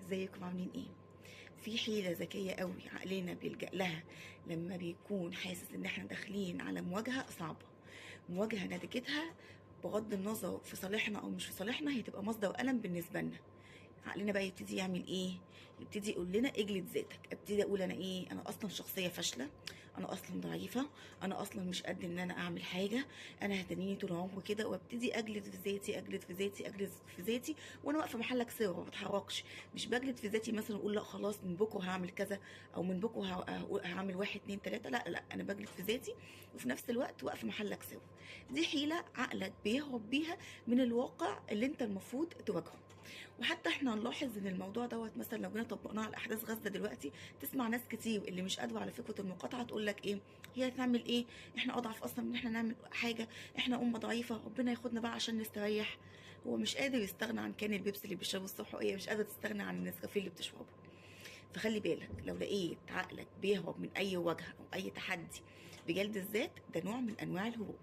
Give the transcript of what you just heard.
ازيكم عاملين ايه؟ في حيلة ذكية قوي عقلنا بيلجأ لها لما بيكون حاسس ان احنا داخلين على مواجهة صعبة، مواجهة نتيجتها بغض النظر في صالحنا او مش في صالحنا هي تبقى مصدر ألم بالنسبة لنا. عقلنا بقى يبتدي يعمل ايه؟ يبتدي يقول لنا اجلد ذاتك. ابتدي اقول انا ايه؟ انا اصلا شخصية فاشلة، انا اصلا ضعيفة، انا اصلا مش قد ان انا اعمل حاجة، انا هتنيني طول عمري كده، وابتدي اجلد في ذاتي اجلد في ذاتي اجلد في ذاتي وانا واقفة محلك سر ما بتحركش. مش بجلد في ذاتي مثلا اقول لا خلاص من بكره هعمل كذا او من بكره هعمل 1 2 3، لا لا، انا بجلد في ذاتي وفي نفس الوقت واقفة محلك سر. دي حيله عقلك بيهرب بيها من الواقع اللي انت المفروض تواجهه. وحتى احنا نلاحظ ان الموضوع دوت مثلا لو جينا طبقناه على احداث غزة دلوقتي، تسمع ناس كتير اللي مش قادرة على فكرة المقاطعة تقول لك ايه، هي هتعمل ايه، احنا اضعف اصلا من احنا نعمل حاجة، احنا امه ضعيفة، ربنا ياخدنا بقى عشان نستريح. هو مش قادر يستغنى عن كان البيبسي اللي بيشربه الصبح، وهي مش قادرة تستغنى عن النسكافيه اللي بتشربه. فخلي بالك لو لقيت عقلك بيهرب من اي وجهه او اي تحدي بجلد الذات، ده نوع من انواع الهروب.